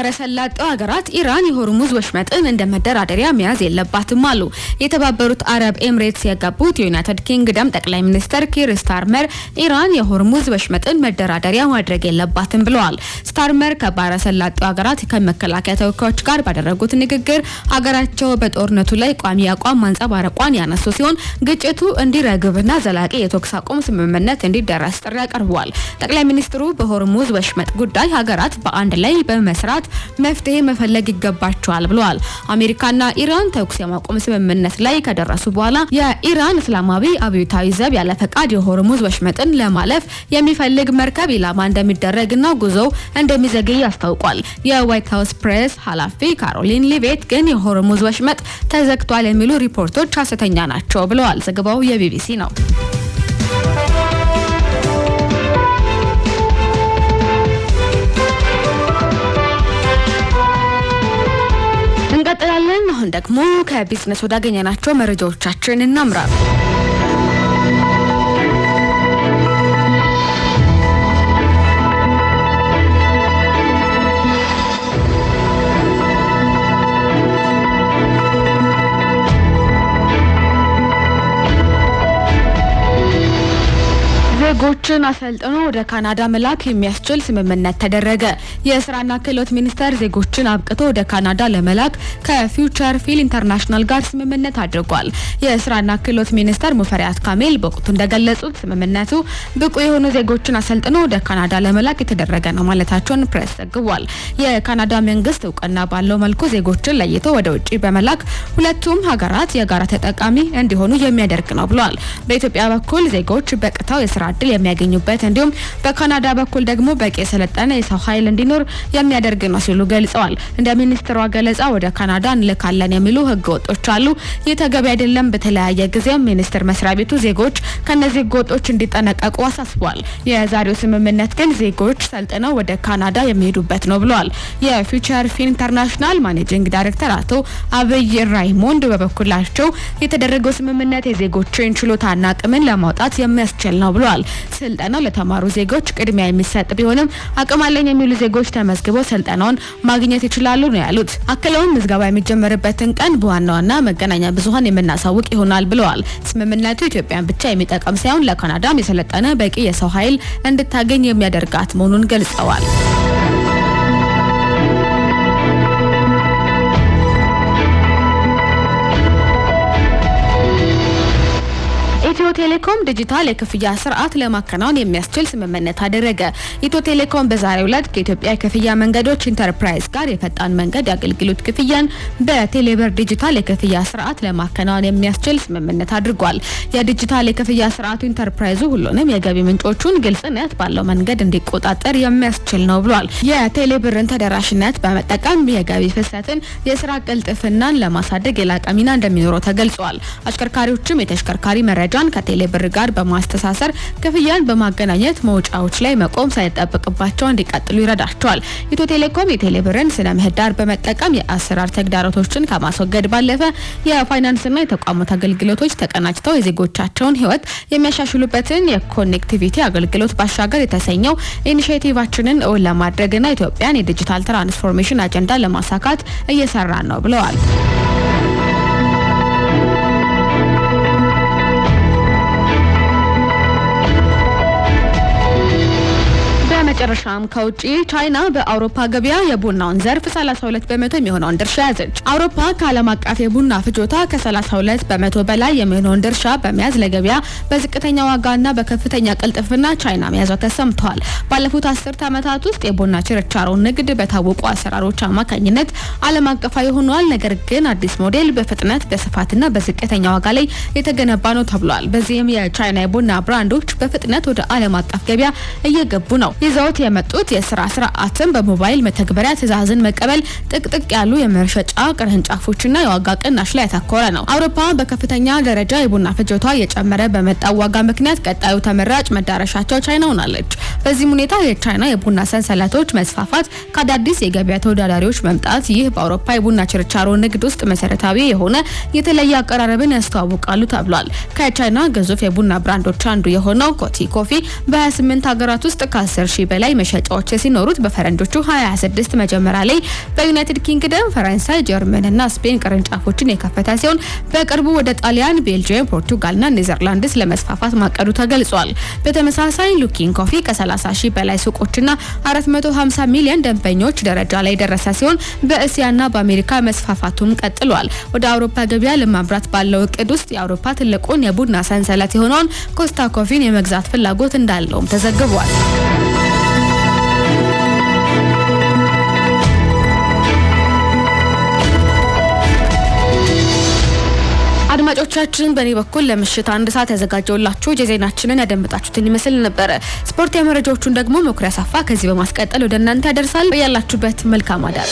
የባህረ ሰላጤው ሀገራት ኢራን የሆርሙዝ ወሽመጥን እንደ መደራደሪያ መያዝ የለባትም አሉ። የተባበሩት አረብ ኤምሬትስ የገቡት የዩናይትድ ኪንግደም ጠቅላይ ሚኒስትር ኪር ስታርመር ኢራን የሆርሙዝ ወሽመጥን መደራደሪያ ማድረግ የለባትም ብለዋል። ስታርመር ከባህረ ሰላጤው ሀገራት ከመከላከያ ተወካዮች ጋር ባደረጉት ንግግር ሀገራቸው በጦርነቱ ላይ ቋሚ አቋም ማንጸባረቋን ያነሱ ሲሆን ግጭቱ እንዲረግብና ዘላቂ የተኩስ አቁም ስምምነት እንዲደረስ ጥሪ አቅርበዋል። ጠቅላይ ሚኒስትሩ በሆርሙዝ ወሽመጥ ጉዳይ ሀገራት በአንድ ላይ በመስራት መፍትሄ መፈለግ ይገባቸዋል ብለዋል። አሜሪካና ኢራን ተኩስ የማቆም ስምምነት ላይ ከደረሱ በኋላ የኢራን እስላማዊ አብዮታዊ ዘብ ያለ ፈቃድ የሆርሙዝ ወሽመጥን ለማለፍ የሚፈልግ መርከብ ኢላማ እንደሚደረግና ጉዞው እንደሚዘገይ አስታውቋል። የዋይት ሀውስ ፕሬስ ኃላፊ ካሮሊን ሊቬት ግን የሆርሙዝ ወሽመጥ ተዘግቷል የሚሉ ሪፖርቶች ሐሰተኛ ናቸው ብለዋል። ዘገባው የቢቢሲ ነው። እንቀጥላለን። አሁን ደግሞ ከቢዝነስ ወዳገኘናቸው መረጃዎቻችን እናምራ። ዜጎችን አሰልጥኖ ወደ ካናዳ መላክ የሚያስችል ስምምነት ተደረገ። የስራና ክህሎት ሚኒስቴር ዜጎችን አብቅቶ ወደ ካናዳ ለመላክ ከፊውቸር ፊል ኢንተርናሽናል ጋር ስምምነት አድርጓል። የስራና ክህሎት ሚኒስተር ሙፈሪያት ካሚል በወቅቱ እንደገለጹት ስምምነቱ ብቁ የሆኑ ዜጎችን አሰልጥኖ ወደ ካናዳ ለመላክ የተደረገ ነው ማለታቸውን ፕሬስ ዘግቧል። የካናዳ መንግስት እውቅና ባለው መልኩ ዜጎችን ለይቶ ወደ ውጭ በመላክ ሁለቱም ሀገራት የጋራ ተጠቃሚ እንዲሆኑ የሚያደርግ ነው ብለዋል። በኢትዮጵያ በኩል ዜጎች በቅተው የስራ እድል የሚያገኙበት እንዲሁም በካናዳ በኩል ደግሞ በቂ የሰለጠነ የሰው ኃይል እንዲኖር የሚያደርግ ነው ሲሉ ገልጸዋል። እንደ ሚኒስትሯ ገለጻ ወደ ካናዳ እንልካለን የሚሉ ህገ ወጦች አሉ። ይህ ተገቢ አይደለም። በተለያየ ጊዜም ሚኒስቴር መስሪያ ቤቱ ዜጎች ከነዚህ ህገ ወጦች እንዲጠነቀቁ አሳስቧል። የዛሬው ስምምነት ግን ዜጎች ሰልጥነው ወደ ካናዳ የሚሄዱበት ነው ብለዋል። የፊውቸር ፊን ኢንተርናሽናል ማኔጂንግ ዳይሬክተር አቶ አብይ ራይሞንድ በበኩላቸው የተደረገው ስምምነት የዜጎችን ችሎታና አቅምን ለማውጣት የሚያስችል ነው ብለዋል። ስልጠናው ለተማሩ ዜጎች ቅድሚያ የሚሰጥ ቢሆንም አቅም አለኝ የሚሉ ዜጎች ተመዝግበው ስልጠናውን ማግኘት ይችላሉ ነው ያሉት። አክለውም ምዝገባ የሚጀመርበትን ቀን በዋና ዋና መገናኛ ብዙኃን የምናሳውቅ ይሆናል ብለዋል። ስምምነቱ ኢትዮጵያን ብቻ የሚጠቅም ሳይሆን ለካናዳም የሰለጠነ በቂ የሰው ኃይል እንድታገኝ የሚያደርጋት መሆኑን ገልጸዋል። ኢትዮ ቴሌኮም ዲጂታል የክፍያ ስርዓት ለማከናወን የሚያስችል ስምምነት አደረገ። ኢትዮ ቴሌኮም በዛሬው ዕለት ከኢትዮጵያ የክፍያ መንገዶች ኢንተርፕራይዝ ጋር የፈጣን መንገድ የአገልግሎት ክፍያን በቴሌብር ዲጂታል የክፍያ ስርዓት ለማከናወን የሚያስችል ስምምነት አድርጓል። የዲጂታል የክፍያ ስርዓቱ ኢንተርፕራይዙ ሁሉንም የገቢ ምንጮቹን ግልጽነት ባለው መንገድ እንዲቆጣጠር የሚያስችል ነው ብሏል። የቴሌብርን ተደራሽነት በመጠቀም የገቢ ፍሰትን፣ የስራ ቅልጥፍናን ለማሳደግ የላቀ ሚና እንደሚኖረው ተገልጿል። አሽከርካሪዎችም የተሽከርካሪ መረጃን ከቴሌብር ጋር በማስተሳሰር ክፍያን በማገናኘት መውጫዎች ላይ መቆም ሳይጠበቅባቸው እንዲቀጥሉ ይረዳቸዋል። ኢትዮ ቴሌኮም የቴሌብርን ስነ ምህዳር በመጠቀም የአሰራር ተግዳሮቶችን ከማስወገድ ባለፈ የፋይናንስና የተቋማት አገልግሎቶች ተቀናጅተው የዜጎቻቸውን ሕይወት የሚያሻሽሉበትን የ connectivity አገልግሎት ባሻገር የተሰኘው initiative ኣችንን እውን ለማድረግና ኢትዮጵያን የዲጂታል ትራንስፎርሜሽን አጀንዳ ለማሳካት እየሰራ ነው ብለዋል። በመጨረሻም ከውጪ ቻይና በአውሮፓ ገበያ የቡናውን ዘርፍ 32% የሚሆነውን ድርሻ ያዘች። አውሮፓ ከዓለም አቀፍ የቡና ፍጆታ ከ32% በላይ የሚሆነውን ድርሻ በመያዝ ለገበያ በዝቅተኛ ዋጋና በከፍተኛ ቅልጥፍና ቻይና መያዟ ተሰምቷል። ባለፉት 10 ዓመታት ውስጥ የቡና ችርቻሮ ንግድ በታወቁ አሰራሮች አማካኝነት ዓለም አቀፋዊ ሆኗል። ነገር ግን አዲስ ሞዴል በፍጥነት በስፋትና በዝቅተኛ ዋጋ ላይ የተገነባ ነው ተብሏል። በዚህም የቻይና የቡና ብራንዶች በፍጥነት ወደ ዓለም አቀፍ ገበያ እየገቡ ነው። ይዘውት የመጡት የስራ ስርዓትን በሞባይል መተግበሪያ ትዕዛዝን መቀበል፣ ጥቅጥቅ ያሉ የመሸጫ ቅርንጫፎችና የዋጋ ቅናሽ ላይ ያተኮረ ነው። አውሮፓ በከፍተኛ ደረጃ የቡና ፍጆታ እየጨመረ በመጣው ዋጋ ምክንያት ቀጣዩ ተመራጭ መዳረሻቸው ቻይና ሆናለች። በዚህም ሁኔታ የቻይና የቡና ሰንሰለቶች መስፋፋት፣ ከአዳዲስ የገበያ ተወዳዳሪዎች መምጣት ይህ በአውሮፓ የቡና ችርቻሮ ንግድ ውስጥ መሰረታዊ የሆነ የተለየ አቀራረብን ያስተዋውቃሉ ተብሏል። ከቻይና ግዙፍ የቡና ብራንዶች አንዱ የሆነው ኮቲ ኮፊ በ28 ሀገራት ውስጥ ከ10 ሺህ በላይ መሸጫዎች ሲኖሩት በፈረንጆቹ 2026 መጀመሪያ ላይ በዩናይትድ ኪንግደም፣ ፈረንሳይ፣ ጀርመን እና ስፔን ቅርንጫፎችን የከፈተ ሲሆን በቅርቡ ወደ ጣሊያን፣ ቤልጅየም፣ ፖርቱጋልና ኔዘርላንድስ ለመስፋፋት ማቀዱ ተገልጿል። በተመሳሳይ ሉኪን ኮፊ ከ30 ሺህ በላይ ሱቆችና 450 ሚሊዮን ደንበኞች ደረጃ ላይ የደረሰ ሲሆን በእስያና በአሜሪካ መስፋፋቱን ቀጥሏል። ወደ አውሮፓ ገበያ ለማምራት ባለው እቅድ ውስጥ የአውሮፓ ትልቁን የቡና ሰንሰለት የሆነውን ኮስታ ኮፊን የመግዛት ፍላጎት እንዳለውም ተዘግቧል። አድማጮቻችን፣ በእኔ በኩል ለምሽት 1 ሰዓት ያዘጋጀውላችሁ የዜናችንን ያደመጣችሁትን ይመስል ነበረ። ስፖርት የመረጃዎቹን ደግሞ መኩሪያ ሳፋ ከዚህ በማስቀጠል ወደ እናንተ ያደርሳል። ያላችሁበት መልካም አዳር።